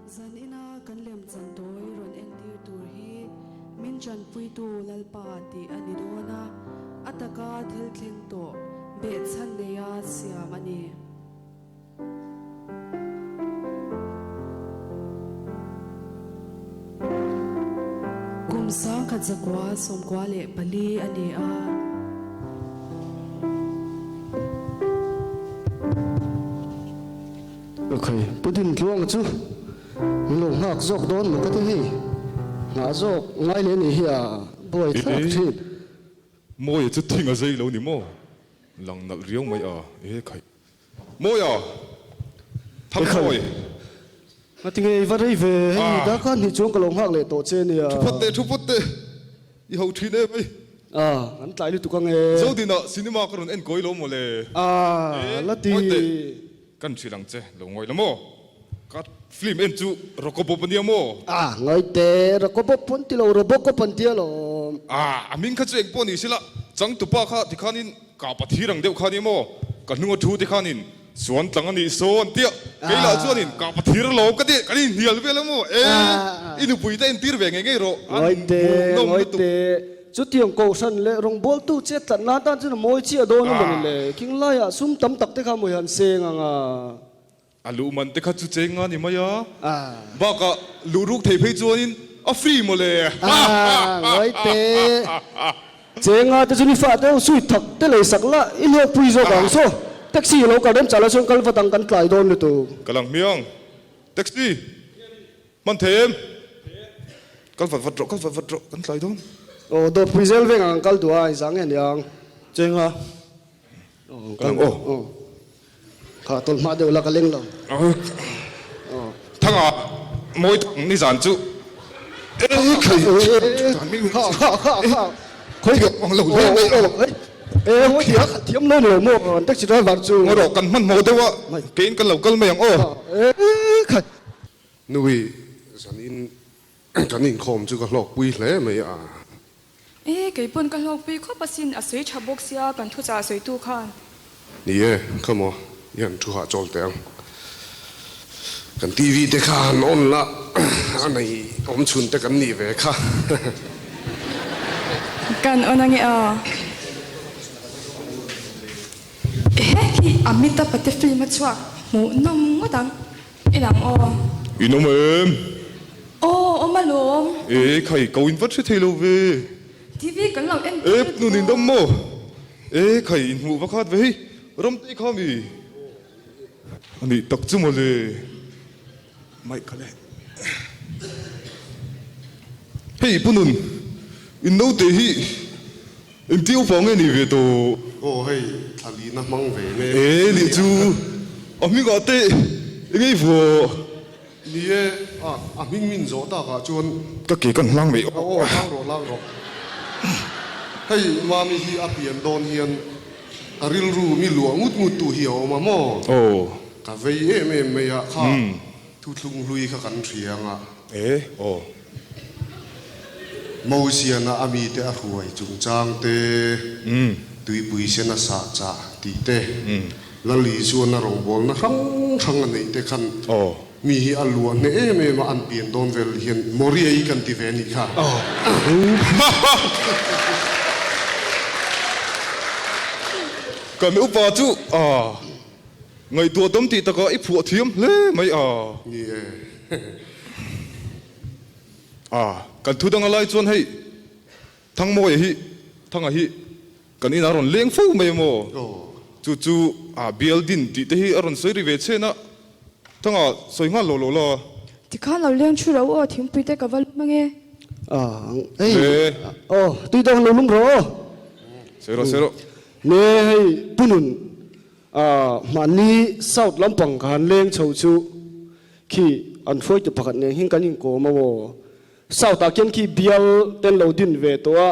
Zanina kan lemchan tawi rawn entir tur hi min chanpuitu Lalpa tih a ni dawn a, a taka thil thleng tawh behchhan neia siam a ni. Kum 1994 a ni a. Akhai, Pu Dintluanga chu min lo nghak zawk dawn maw ka ti hei, nghah zawk ngai leh nih hi a buai thlak thin. Mawia chu thing a zei lo ni maw? Lang nalh riau mai a, e khai. Mawia! Thangmawi! Ngatinge i va rei ve, hei darkar hnih chuan ka lo nghak leh tawh che nia. Thu phawt teh, thu phawt teh, i ho thin em ei. A, an tlai lutuk ange. Zodinah cinema ka rawn en kawi lo maw le. A, la ti. Ngawi teh, kan hrilh ang che, lo ngawi la maw? Ka film en chu Rokobop ania maw? A, ngawi teh, Rokobop pawn ti lo, Robocop an tia lawm. A, a hming kha chu engpawh ni sela, changtupa kha tikhanin Ka pathir ang deuh kha ni maw? Ka hnunga thu te khanin suan tlang a nih sawn tia kei lah chuanin ka pathir alawm ka ti kan inhnial vel a maw? E, i nupui te entir ve ngei ngei rawh an Ngawite, hmuhnawm lutuk. ngawite, chutiang kohhran leh rawngbawltu che tlat nan tan chuan a mawi chiah dawn a mawni le? King laiah sum tam tak te kha mawi han seng ang a. A luh man te kha chu cheng nga ni mai a, bakah luh ruk thei phei chuanin a free maw le. Ngawite, cheng nga te chu ni fah deuh sui thak te lei sak la, i hlawk pui zawk ang saw. Taxi lo kal rem chah la chuan kal vat ang kan tlai dawn lutuk. Ka lang hmiang, taxi hman thei em? Kal vat vat rawh, kal vat vat rawh, kan tlai dawn. Aw, dawrpui zel veng ang kal duh a, i zang nge niang. Cheng nga. Ka lang aw. Kha tawlh hma deuh la ka leng lo. Thanga mawi tak nizan chu e khai kha kha kha kha khoi ke ang lo hle mai a. E hoi tia kha thiam lo ni lo maw an taxi driver chu. Ngaw kan hmanhmawh deuh a keiin kan lo kal mai ang aw. E khai. Nui zanin kan inkhawm chu ka hlawkpui hle mai a. E, kei pawn ka hlawkpui khawp asin, a sawi tha bawk sia kan thuchah sawitu khan. Ni e, kha maw, i han thu hahchawl teh ang. Kan TV te kha han on la, a nei awm chhun te kan nih ve kha. Kan on ange aw. Ehe, khi Amitabh pate film a chhuak hmuh nawm ngawt ang. I lang aw. In awm em? Aw, awm alawm. E, khai, ko in vat hre thei lo ve. TV kan lo en E, nun in dam maw? E, khai, in hmuh va khat ve hei, Ramtei kha mi? A nih tak chu mawle. Mic kha le. Hei, Pu Nun, in naute hi Engti upa nge ni ve tawh? Aw hei thla lina hmang ve mek. E nih chu a hming ah te eng ei vuah? Ni e, a a hming min zawh tak ah chuan. Ka ke kan hlang mai aw. Aw hlang rawh hlang rawh. Hei mami hi a pian dawn hian ka rilru mi luah ngut ngut tu hi a awm a maw? Aw. Ka vei em em mai a kha thuthlung hlui kha kan hria ang a. E aw. Mosiana a mite a hruai chungchang te, tuipui sen a sah chah tih te, Lal Isuan a rawngbawlna hrang hrang a neih te khan mi hi a luah hneh em em a, an pian dawn vel hian Moria i kan ti ve a nih kha. Kan upa chu ngaihtuah dam tih takah i phuah thiam hle mai a. Ni e. A, kan thu dang a lai chuan hei Thangmawia hi, Thanga hi kan inah a rawn leng fo mai maw? Chu chu a bial din tih te hi a rawn sawi ri ve chhen a, Thanga sawi nghal lo lo la. Tikhan lo leng thu ro aw, thingpui te ka va lum ange. A, hei, aw, tui dawng lo lum rawh aw. Sawi rawh, sawi rawh. Ne hei Punun, a, mahni South lampang ka han leng chho chu. Khi an hruaitu pakhat nen hian kan inkawm a aw. South ah khian khi bial ten lo din ve tawh a,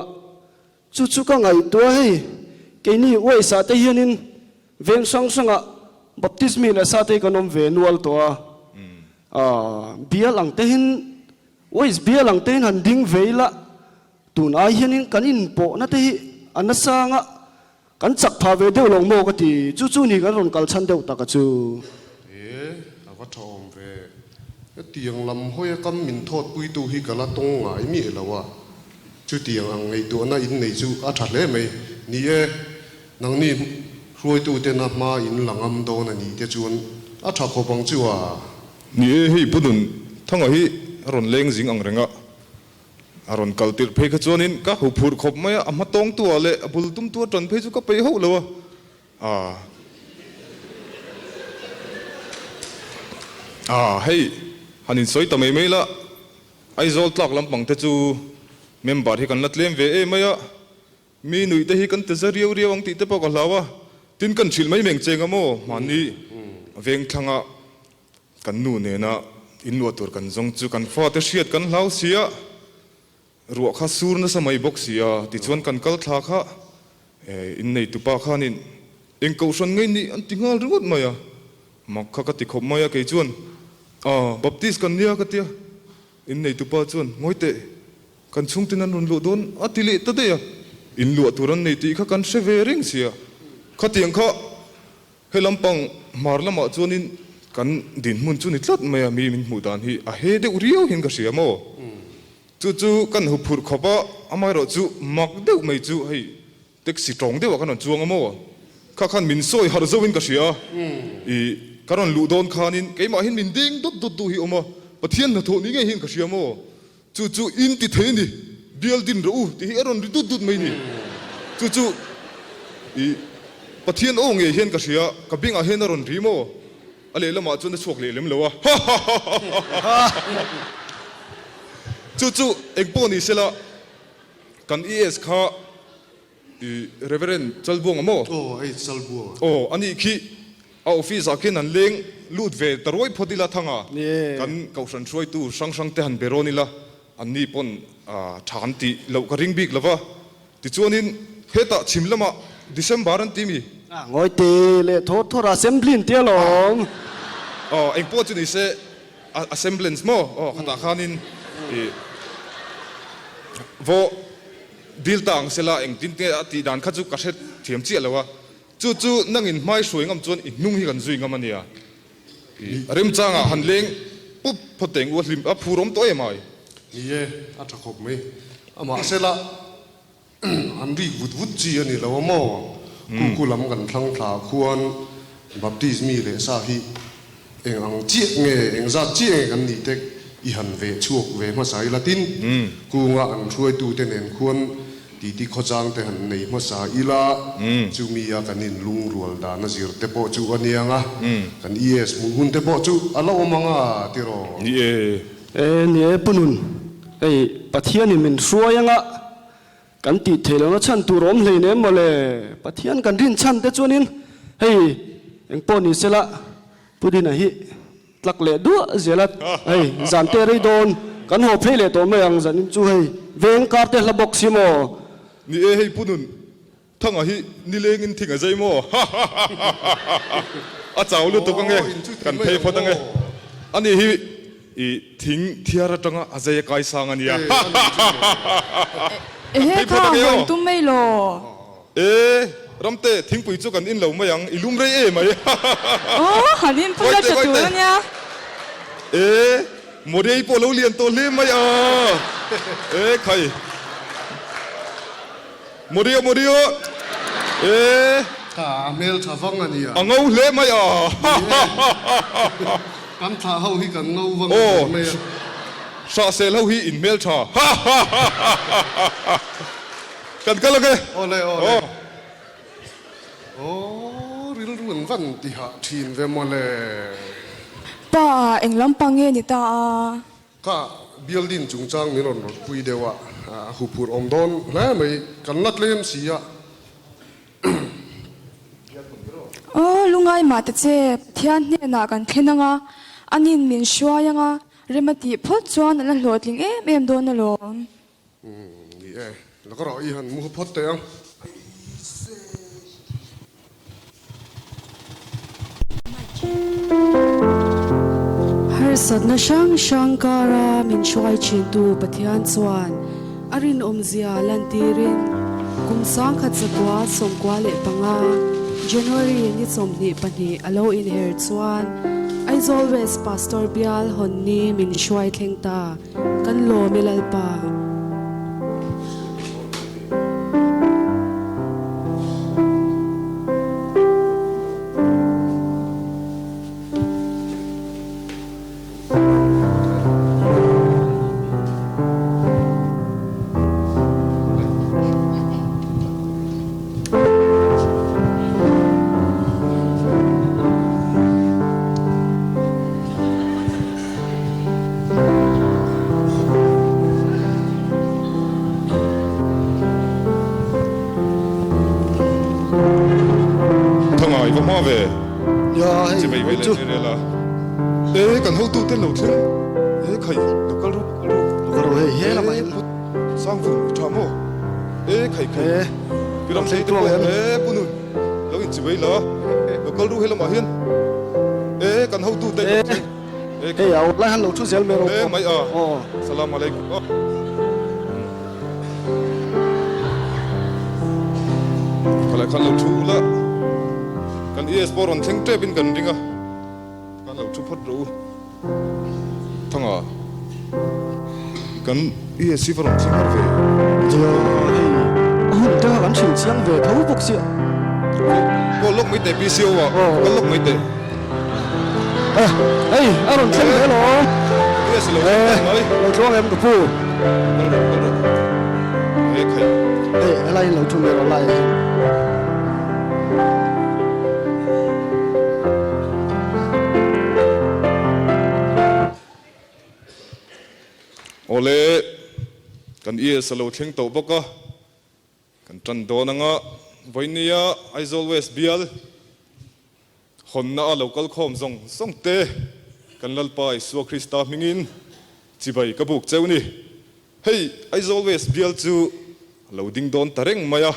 chu chu ka ngaihtuah hei, keini uaisa te hianin veng hrang hrangah Baptist mi leh sa te hi kan awm ve nual tawh a, aah bial ang te hian uais bial ang te hian han ding ve ila tun ai hianin kan inpawhna te hi a nasa anga Kan chak phah ve deuh lo maw ka ti, chu chu ni kan rawn kal chhan deuh tak a chu. E, a va tha awm ve. Hetiang lam hawia kam min thawtpuitu hi ka la tawng ngai miah lo a, chutiang ang ngaihtuahna in nei chu a tha hle mai. Ni e, nangni hruaitutena hma in la ngam dawn a nih te chuan a tha khawp ang chu a. Ni e, hei Pu Nun Thanga hi a rawn leng zing ang reng a, a rawn kal tirh phei kha chuanin ka huphurh khawp mai a, a hma tawngtu ah leh a bul tumtu a tan phei chu ka peih hauh lo a. A A hei han insawi ta mai mai la, Aizawl tlak lampang te chu member hi kan la tlem ve em mai a, mi nuih te hi kan ti za riau riau ang tih te pawh ka hlau a, tin kan hrilh mai meng cheng a maw, mahni vengthlanga kan nu nena inluah tur kan zawng chu kan fate hriat kan hlau sia. Ruah kha sur nasa mai bawk si a, tichuan kan kal thla kha inneitupa khanin eng kohhran ngei nih an ti nghal ringawt mai a, mak kha ka ti khawp mai a, kei chuan ah Baptist kan nia ka tia, inneitupa chuan ngawi teh kan chhungten an rawn luah dawn a ti leh ta daih a, in luah tur an nei tih kha kan hre ve reng sia, khatiang kha He lampang hmar lamah chuanin kan dinhmun chu ni tlat mai a, mi min hmuh dan hi a he deuh riau hian ka hria maw? Chu chu kan huphurh khawp a, amaherawh chu mak deuh mai chu hei taxi tawng deuhah kan rawn chuang a maw? Kha khan min sawi harh zohin ka hria a, ih ka rawn luh dawn khanin keimahin min ding dawt dawt duh hi awm a, Pathian hnathawh ni ngei hian ka hria maw? Chu chu in ti thei a ni, bial din rawh u tih hi a rawn ri dut dut mai ni. Chu chu i Pathian aw ngei hian ka hria, ka bengah hian a rawn ri maw? A lehlamah chuan a chhuak leh lem lo a, ha-ha-ha-ha-ha! Chu chu engpawh ni sela, kan ES kha I Reverend Chalbuanga maw? Aw, hei Chalbuanga. Aw, anih khi a office ah khian han leng lut ve ta ruai phawt ila thang a, kan kohhran hruaitu hrang hrang te han be rawn ila, anni pawn tha an tih loh ka ring bik lova. Tichuanin hetah chhim lamah December an ti mi? A, ngawi te leh thawr thawr a assembly an tia lawm. Aw, engpawh chu ni se assemblance maw? Aw, khatah khanin i vaw. Dil ta ang sela engtin nge a tih dan kha chu ka hre thiam chiah lo a, chu chu nangin hmai hruai ngam chuan i hnung hi kan zui ngam a nia. I remchangah han leng pup phawt teng u a hlim a phur awm tawh em ai. Ni e, a tha khawp mai. Amah sela an rik vut vut chi a ni lo a maw? Kuku lam kan thlang thla khuan Baptist mi leh sa hi Eng ang chiah nge, eng zat chiah nge kan nih te i han veh chhuak ve hmasa ila tin, kunga an hruaitute nen khuan titi khawchang te han nei hmasa ila, chumi a kan inlungrual dan a zir te pawh chu a niang a, kan ES hmuh hun te pawh chu a la awm ang a tiraw? Ni e. E, ni e Pu Nun, hei Pathianin min hruai anga Kan tih theih lohna chhan tur awm hlei nem mawle, Pathian kan rin chhan te chuanin hei engpawh ni sela Pu Dina hi tlak leh duah zel a, hei zan te rei dawn kan haw phei leh tawh mai ang zanin chu hei veng kar te hla bawk si maw. Ni e hei Pu Nun Thanga hi nilengin thing a zai maw hahahahaha a chau lutuk ange kan phei phawt ange ani hi I thing thiar atanga a zai a kai sang a nia. Kan phei phawt ange aw. Tum mai law. E, Ramte, thingpui chu kan in lo mai ang, i lum rei e mai. Aw, han in pui la tha tur a nia. E, Mawrei pawh lo lian tawh hle mai a. E, khai. Mawria, Mawria. E. Tha, a hmel tha vang a nia. A ngo hle mai a. Kan thlah ho hi kan ngo vang a nia mai a. Hrahsel ho hi in hmel tha. Kan kal ang e. Awle, awle. Aw, rilru an van tihah thin ve mawle. Pa, eng lampang nge ni ta a? Kha building chungchang min rawn rawtpui deuh a, a huphurh awm dawn hle mai, kan la tlem si a. Aw, lungai mah ta che, Pathian hnenah kan thlen ang a, anin min hruai ang a, rem a tih phawt chuan a la hlawhtling em em dawn alawm. Ni e, la ka rawh i han mu phawt teh ang. Harsatna hrang hrang kara min hruai thintu Pathian chuan a rinawmzia lantirin kum 1995 January ni 22 a lo inher chuan. Aizawl West Pastor Bial hawn ni min hruai thleng ta. Kan lawm e Lalpa. Thanga i va hma ve. Chi vei vei leh rel a. E kan hotu te lo thleng. E khai lo kal ru lo kal ru. Lo kal ru hei he lamah hian. Sangvung i tha maw? E khai khai. Pi ram hlei te pawh e pu nun lo in chi vei la. Lo kal ru he lamah hian. E kan hotu te lo thleng. E khai. Hei a lai han lo thu zel mai rawh. E mai a. Salam alaikum. Khalai khan lo thu ula, kan ES pawh rawn thleng tep in kan ring a, khan lo thu phawt rawh u. Thanga, kan ES hi va rawn thleng har ve. Nia, hei a hun te kha kan hrilh chiang ve tho bawk sia. Call lawk mai teh PCO ah, kal lawk mai teh. Hei a rawn thleng ve alawm. ES lo thleng teh mai. Lo tluang em ka pu. Kal rawh kal rawh. He khai. Hei helai in lo thu mai rawh lai ah hian. Awle kan ES a lo thleng tawh bawk a. Kan tan dawn anga vawinia Aizawl West bial hawnna a lo kal khawm zawng zawng te kan Lalpa Isua Krista hmingin chibai ka buk cheu ni. Hei Aizawl West bial chu a lo ding dawn ta reng mai a,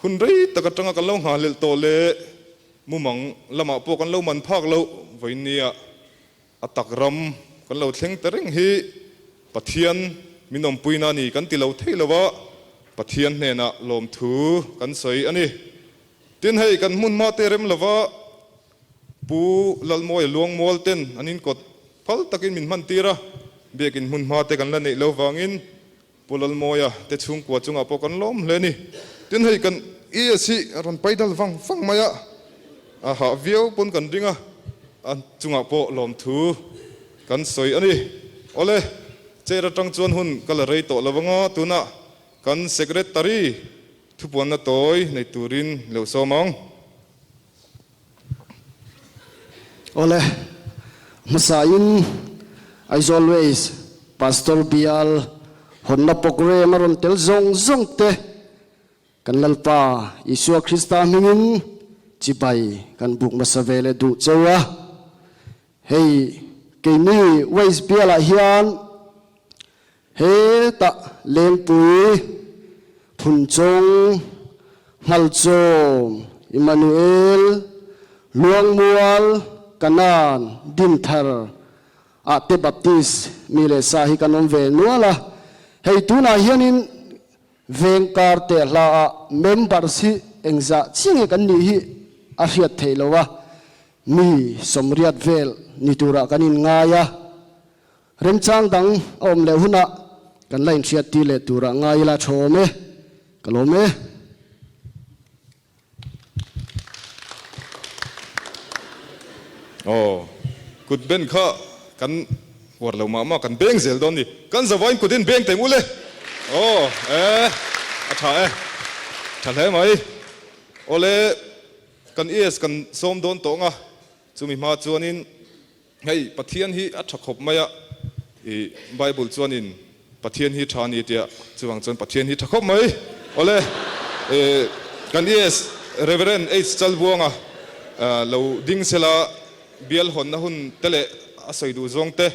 hun rei tak atanga kan lo nghahhlelh tawh leh mumang lamah pawh kan lo man phak loh vawinia A tak ram kan lo thleng ta reng hi Pathian min awmpuina a ni kan ti lo thei lo a, Pathian hnenah lawmthu kan sawi a ni. Tin hei kan hmun hma te rem lova Pu Lalmawia Luangmual ten an inkawt phal takin min hman tir a, biakin hmun hma te kan la neih lo vangin Pu Lalmawia te chhungkua chungah pawh kan lawm hle a ni. Tin hei kan ES hi a rawn pai dal vang vang mai a, a hah viau pawn kan ring a, a chungah pawh lawmthu kan sawi a ni. Awle, chair atang chuan hun ka la rei tawh lo anga tunah kan Secretary thupuanna tawi nei turin lo sawm ang. Awle, hmasain Aizawl West Pastor Bial hawnna programme a rawn tel zawng zawng te kan Lalpa Isua Krista hmingin chibai kan buk hmasa ve leh duh cheu a. Hei keini West Bialah hian Hetah Lengpui, Phunchawng, Nghalchawm, Immanuel, Luangmual, Kanan, Dinthar ah te Baptist mi leh sa hi kan awm ve nual a. Hei tunah hianin veng kar teh hla ah members hi engzah chiah nge kan nih hi a hriat theih loh a, mi sawmriat vel ni turah kan inngai a. Remchang dang a awm leh hunah kan la inhriat tir leh turah ngai ila tha awm e, ka lawm e. Aw, kut ben kha kan uar lo mah mah kan beng zel dawn ni. Kan zavain kut in beng teng ule. Aw, e, a tha e, tha hle mai. Awle, kan ES kan sawm dawn tawh nga, chumi hma chuanin Hei Pathian hi a tha khawp mai a, i Bible chuanin Pathian hi tha a ni tia, chuvang chuan Pathian hi tha khawp mai. Awle, i kan ES Reverend H Chalbuanga lo ding sela bial hawnna hun te leh a sawi duh zawng te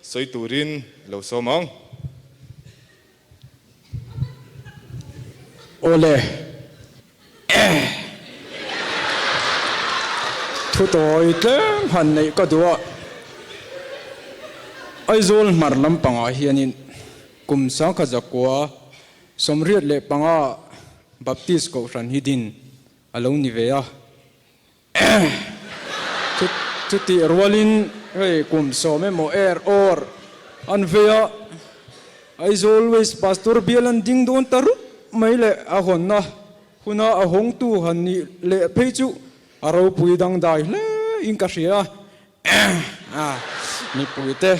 sawi turin lo sawm ang. Awle. Thu tawi tlem han neih ka duh a, Aizawl hmar lampangah hianin kum sangkhat zakua 85 Baptist Kohhran hi din a lo ni ve a. Chutih rualin hei kum sawm emaw er awr an vei a, Aizawl West Pastor bial an ding dawn ta rup mai leh a hawnna huna a hawngtu han nih leh phei chu a ropui dangdai hle in ka hria a. Mipuite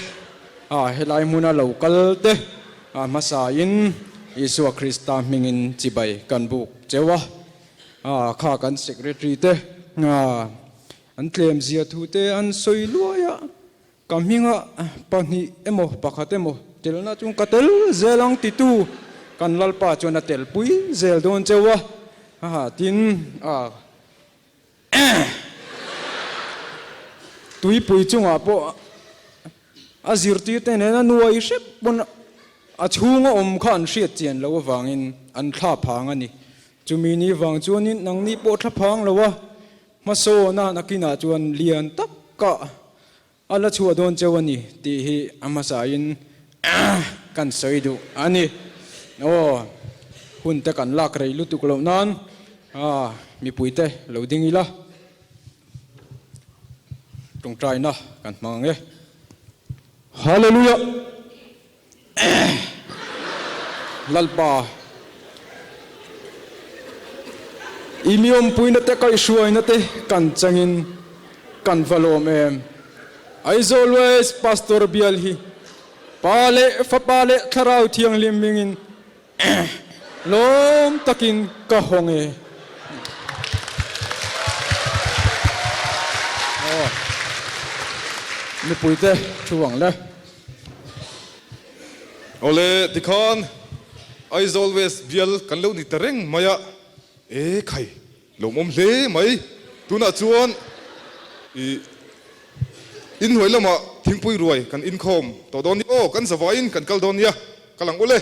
helai hmuna lo kal te hmasain Isua Krista hmingin chibai kan buk cheu a, kha kan Secretary te an tlem zia thu te an sawi luai a, ka hminga pahnih emaw pakhat emaw telna chu ka tel zel ang titu kan Lalpa chuan a telpui zel dawn cheu a, tin Tuipui chungah pawh a zirtirte nena nuai hrep pawn a chhunga awm kha an hriat chian loh avangin an thla phang a ni. Chumi ni vang chuanin nangni pawh thla phang lo a, hmasawna nakinah chuan lian taka A la chhuah dawn cheu a ni tih hi a hmasain kan sawi duh a ni. Aw, hun te kan lak rei lutuk loh nan mipuite lo ding ila, tawngtaina kan hmang ang e. Hallelujah! Lalpa, i mi awmpuina te kaihhruaina te kan changin kan va lawm em? Aizawl West Pastor bial hi Pa leh Fapa leh Thlarau Thianghlim hmingin lawm takin ka hawng e. Aw, mipuite thu ang le. Awle, tikhan Aizawl West bial kan lo ni ta reng mai a, e khai, lawmawm hle mai. Tunah chuan i inhnuai lamah thingpui ruai kan inkhawm tawh dawn nia aw, kan zavaiin kan kal dawn nia, kal ang ule.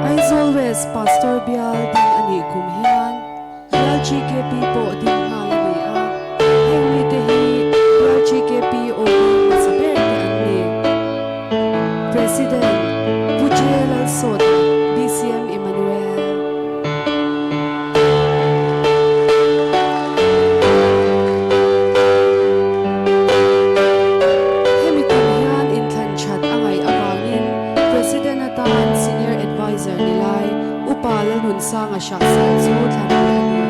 Aizawl West Pastor bial ding a nih kum hian Bial GKP pawh ding nghal a ni a, heng mite hi Bial GKP awm hmasa ber te an ni. President Pu J Lalsawta, BCM Emmanuel. Hemi kum hian inthlan that a ngaih avangin President atan Senior Adviser ni lai Upa Lalnunsanga Hrahsal chu thlan leh a ni.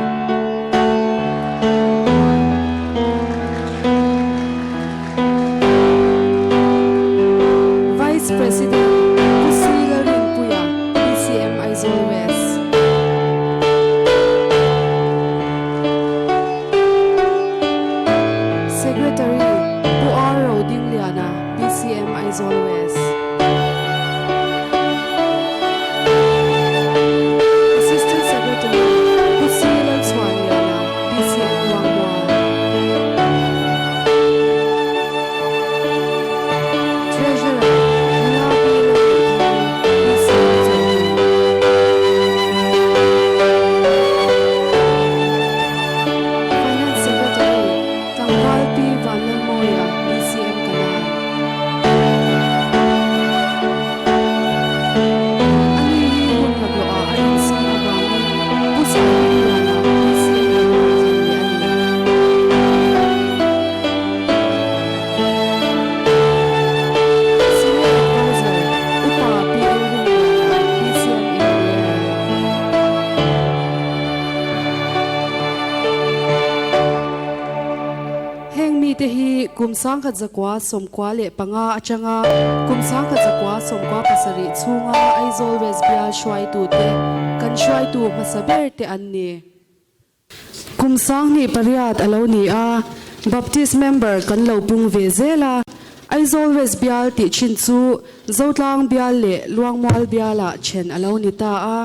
Vice President Pu Sri Lalrinpuia, BCM Aizawl West. Secretary Pu R Rodingliana, BCM Aizawl West. Assistant Secretary Pu C Lalchhuanliana, BCM Luangmual. Treasurer Nula Pi Lalneihthari, BCM Chawlhhmun. Finance Secretary Tlangval Pi Vanlalmawia, BCM Kanan. Ani hi hun laklawhah a insawn avangin Pu Sailungliana BCM Kanan thlan leh a ni. Senior Adviser Upa PL Ringliana BCM Emmanuel. Heng mite hi kum 1995 atanga kum 1997 chhunga Aizawl West bial hruaitute kan hruaitu hmasa ber te an ni. Kum 28 a lo ni a, Baptist member kan lo pung ve zel a, Aizawl West bial tih thin chu Zotlang bial leh Luangmual bialah then a lo ni ta a.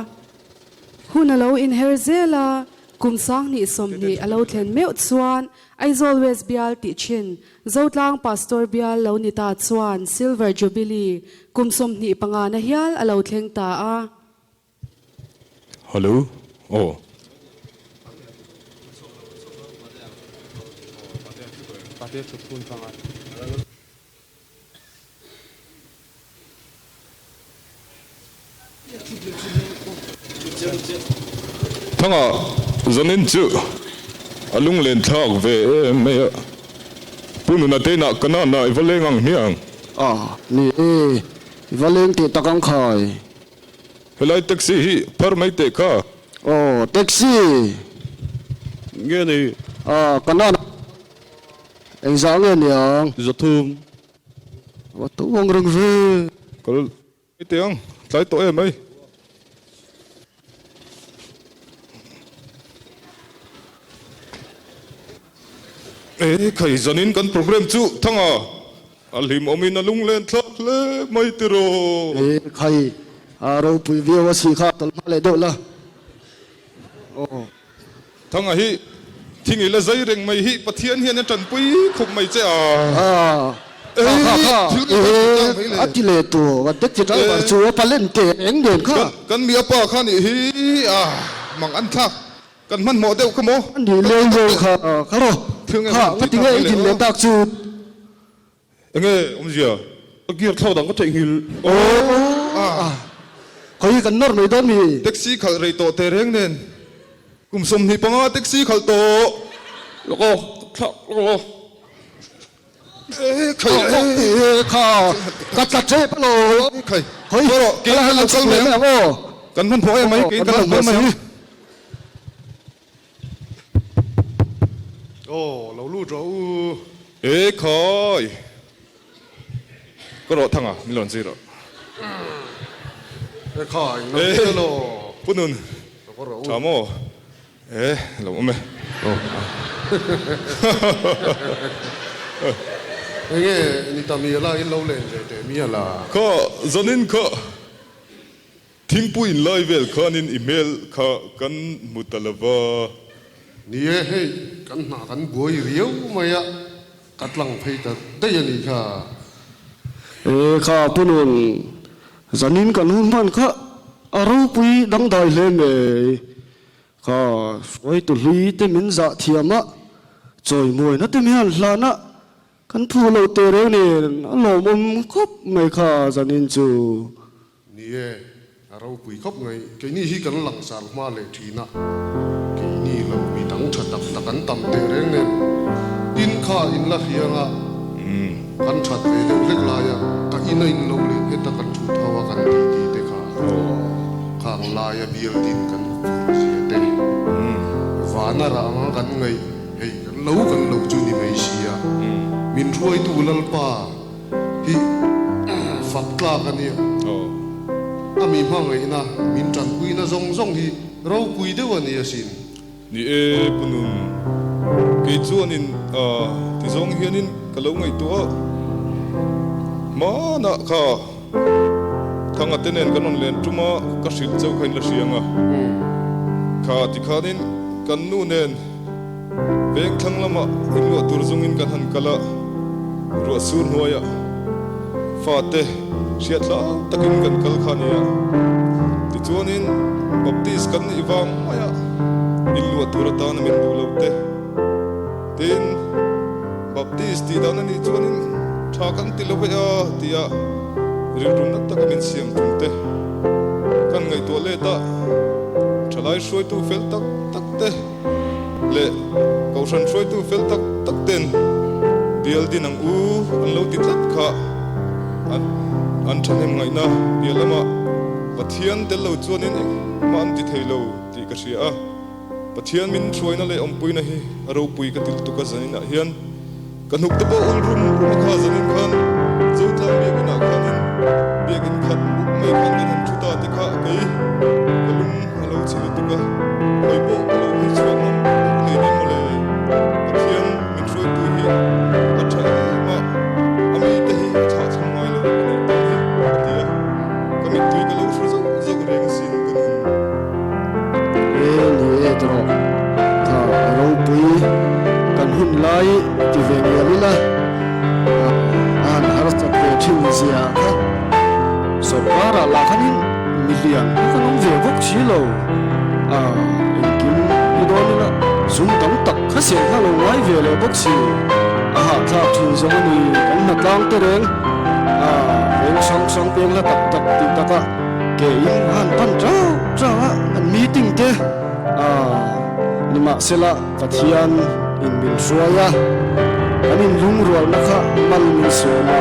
Hun a lo inher zel a, kum 2020 a lo thlen meuh chuan Aizawl West bial tih thin Zotlang Pastor bial lo ni ta chuan Silver Jubilee kum 25 na hial a lo thleng ta a. Hello, aw. Pate thut hun hmang a. Thanga zanin chu a lunglen thlak ve em mai a, Pu Nuna te inah ka nana i va leng ang hmiang. A, ni e, i va leng teh tak ang khai. Helai taxi hi phar mai teh kha. Aw, taxi! Nge ni? A, ka nana engzah nge niang? Zathum. Va to ang reng ve. Kal mai teh ang, tlai tawh em ai. E khai zanin kan program chu thanga a hlim awmin a lunglen thlak hle mai tiraw. E khai a ropui viau a si kha tawlh hma leh deuh la aw. Thanga hi thing ila zai reng mai hi Pathian hian a tanpui khawp mai che a. A kha kha e a ti leh tur a taxi driver chu a palen teh reng nen kha. Kan mi a pa kha nih hi a mang an thlak kan hmanhmawh deuh kha maw. A nih leng zawng kha kha rawh kha nga ti nge i din leh tak chu. Enge awmzia? A gear thlak dang ka theihnghilh. Aww khawi kan nawr mai dawn mi? Taxi khalh rei tawh teh reng nen kum 25 taxi khalh tawh. Lawk aw, thlak lawk aw. E khai e kha ka tla tep alo. Khai khawi kei kan lo kal mai ang aw. Kan hmanhmawh em mai kei kan lo kal mai ang. Aw lo lut rawh u. E khawi ka rawh thang a min rawn zir rawh. E khai lo lut elo. Pu Nun tha maw? E lo awm e. Enge ni ta mi ala in lo len ve teh mi ala. Kha zanin kha thingpui in lai vel khanin i hmel kha kan hmu ta lo va. Ni e hei kan hna kan buai riau mai a ka tlang phei ta daih a nih kha. E kha Pu Nun zanin kan hun hman kha a ropui dangdai hle mai. Kha hruaitu hlui te min zah thiam a, chawimuaina te min han hlan a, kan phu lo teh reng nen a lawmawm khawp mai kha zanin chu. Ni e, a ropui khawp mai. Keini hi kan langsar hma leh thin a, keini lo mi dang tha tak tak an tam teh reng nen tin kha in la hriang a, kan that ve deuh hlek lai a, ka in a in lo leh heta kan thut ho a kan tih tih te kha khang lai a bial din kan phur zia te vana rah anga kan ngaih hei kan lo kan lo chu ni mai sia min hruaitu Lalpa hi fak tlak a nia a mi hmangaihna min tanpuina zawng zawng hi ropui deuh a ni asin. Ni e, Pu Nun, kei chuanin ti zawng hianin ka lo ngaihtuah a, hmanah kha Thanga te nen kan rawn len tum a, ka hrilh chauh kha in la hria ang a, kha tikhanin kan nu nen veng thlang lamah inluah tur zungin kan han kal a, ruah sur hnuaiah fate hriat hlau takin kan kal kha a ni a. Tichuanin Baptist kan nih vang maia inluah tur atana min duh lo te. Tin, Baptist tih dan a nih chuanin tha kan ti lo ve a tia rilru nat taka min siam tum te kan ngaihtuah let a, thalai hruaitu fel tak tak te leh kohhran hruaitu fel tak tak ten bial din ang u an lo ti tlat kha an thahnem ngaihna piah lamah Pathian tel lo chuanin engmah an ti thei lo tih ka hria a. Pathian min hruaina leh awmpuina hi a ropui ka ti lutuk a zaninah hian ka hnuk te pawh ul rum rum a kha zanin khan Zotlang biakinah khanin biakin khat mup mai khan kan han thu ta te kha kei ka lung a lo chhe lutuk a hawi pawh ka lo hawi chhuak ngam bawk hle nen mawle Pathian min hruaitu hi a tha em a a mite hi a chhah chham ngai lo a nih tan hi ka ti a. Ka mittui ka lo hru zauh zauh reng asin ka nun. E ni e tawh kha a ropui kan hun lai ti ve ngial ila a han harsat ve thin zia kha sorkar ah lah khanin milian kha kan awm ve bawk si lo a engkim ni dawn ila zum tam tak kha siam kha lo ngai ve leh bawk si a ha. thlak thin zawng a ni. Kan hnatlang te reng a veng hrang hrang peng hla tak tak tih takah ke in han pan chau chau a, an meeting te a nimahsela Pathian in min hruai a, kan inlungrualna kha mal min sawm a,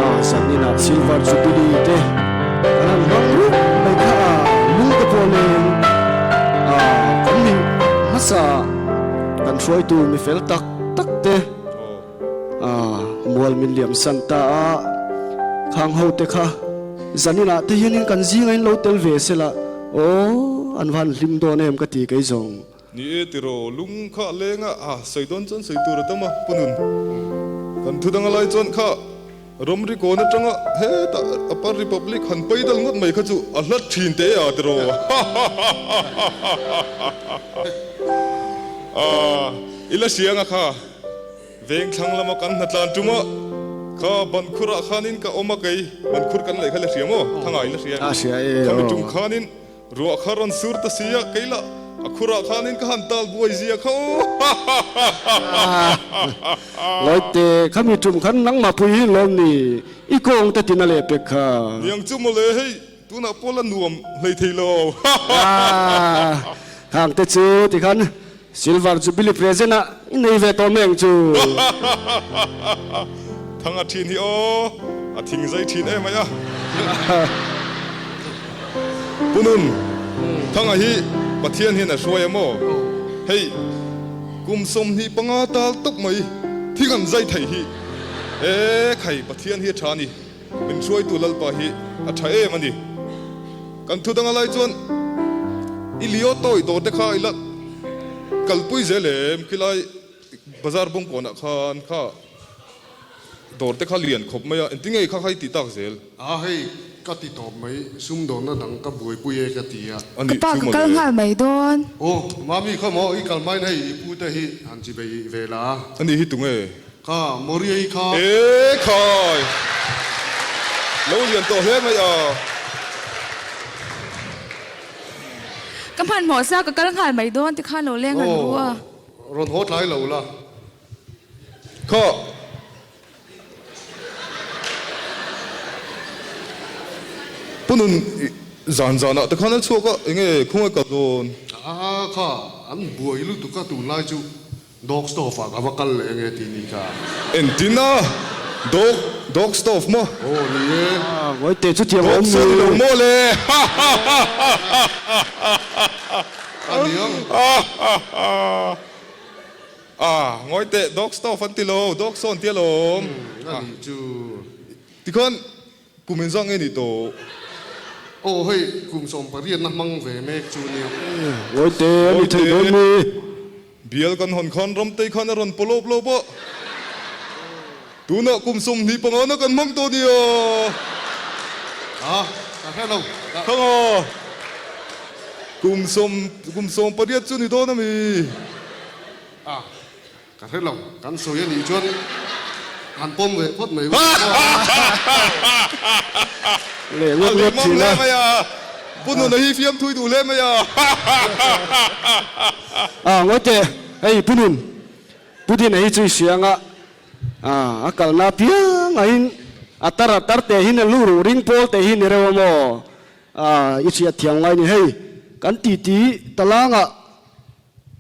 a zaninah Silver Jubilee te kan han hmang rup mai kha a lung te pawh leng a kan mi hmasa kan hruaitu mi fel tak tak te a mual min liam san ta a, khang ho te kha zaninah te hianin kan zinga in lo tel ve sela aw an van hlim dawn em ka ti kei zawng. Ni e tiraw, lung kha a leng a, a sawi dawn chuan sawi tur a tam a, Pu Nun. Kan thu dang a lai chuan kha ramri kawn atanga hetah Upper Republic han pai dal ngawt mai kha chu a hlat thin teh a tiraw. Hahahaha. I la hria anga kha veng thlang lama kan hnatlan tum a, kha bankhurah khanin ka awm a kei, bankhur kan leh kha la hria maw? Thanga i la hria em? Khami tum khanin Ruah kha rawn sur ta si a, kei lah a khurah khanin ka han tal buai zia kha aw. Lawite, khami tum khan nangmah pui hi lawm ni, i kawng te tin a leh pek kha. Niang chu mawle, hei tunah pawh la nuam hlei thei lo. Khang te chu tikhan Silver Jubilee present ah i nei ve tawh mai ang chu. Thang a thin hi aw, a thing zai thin em mai a. Pu Nun, Thanga hi Pathian hian a hruai a maw? Hei, kum 25 tal tawp mai thing an zai thei hi. E khai, Pathian hi a tha a ni. Min hruaitu Lalpa hi a tha em a ni. Kan thu dang a lai chuan i lio tawi dawr te kha i la kalpui zel em? Khilai bazar bawngkawnah khan kha dawr te kha lian khawp mai a, engtin nge kha kha i tih tak zel? A hei ka ti tawp mai, sumdawnna dang ka buaipui e ka ti a. A nih Ka pa chu ka kal mawle. nghal mai dawn. Aw, mami kha maw i kal hmain hei i pu te hi han chi bei ve la a. A nih hi tunge? Kha Moriah-i kha. E khai! Lo lian tawh hle mai a. Ka hmanhmawh sa ka kal nghal mai dawn ti khan lo leng han ru a. Aw, rawn haw tlai lo la. Kha. Pu Nun, zan zanah te khan a chhuak a, enge khawngaih kal dawn? A kha, an buai lutuk a tunlai chu. Dog stove ah ka va kal leh nge tih ni ka. Entin a? Dog dog stove maw? Aw ni e. Ngawi teh chu tiang awm Dog saw ni lo maw le? A niang. Ah ngawi teh dog stove an ti lo, dog saw an ti alawm. A nih chu. Tikhan Kum in zang nge nih tawh? Aw hei kum 18 na hmang ve mek chu nia. Ngawite a ni thei dawn mi? Bial kan hawn khan Ramtei khan a rawn paw lawp lawp a, tunah kum 25 na kan hmang tawh nia. A, ka hre lo. Thanga, kum sawm kum 18 chu ni dawn a mi? A, Ka hre lo, kan sawi a nih chuan han pawm ve phawt mai u. Leh ngawt ngawt thin a. Pu Nuna hi fiam thui duh hle mai a. A ngawi teh, hei Pu Nun, Pu Dina hi chu i hria anga a kalna apiang ahin a tar a tar teh hin a lu ruh ring pawl teh hi ni reuh a maw? I hriat thiam ngai ni hei, kan titi talangah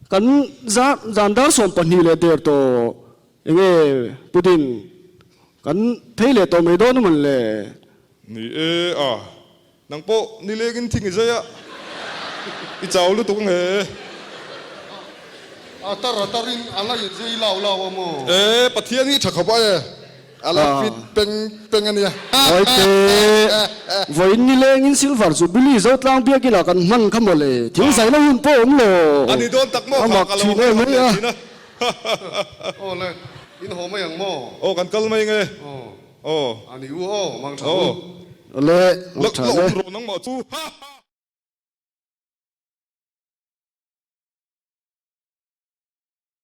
Kan zan dar 12 leh der tawh enge pudding kan phei leh tawh mai dawn a mawn le? Ni e a, nang pawh nilengin thing i zai a, i chau lutuk ange. A tar a tarin a la inzei lau lau a maw? E, Pathian hi tha khawp a e. A la fit peng peng a nia. Vawite, vawiin nilengin Silver chu Billy Zotlang biakina kan hman kha maw le, thil zai la hun pawh awm lo. A ni dawn tak maw A kha mak ka lo thin em hre mai a. thin a. Aw le, in haw mai ang maw? Aw kan kal mai nge. Aw. Aw. A ni u aw, mang tha u. Aw le, mang tha La le. awm rawh nangmah chu.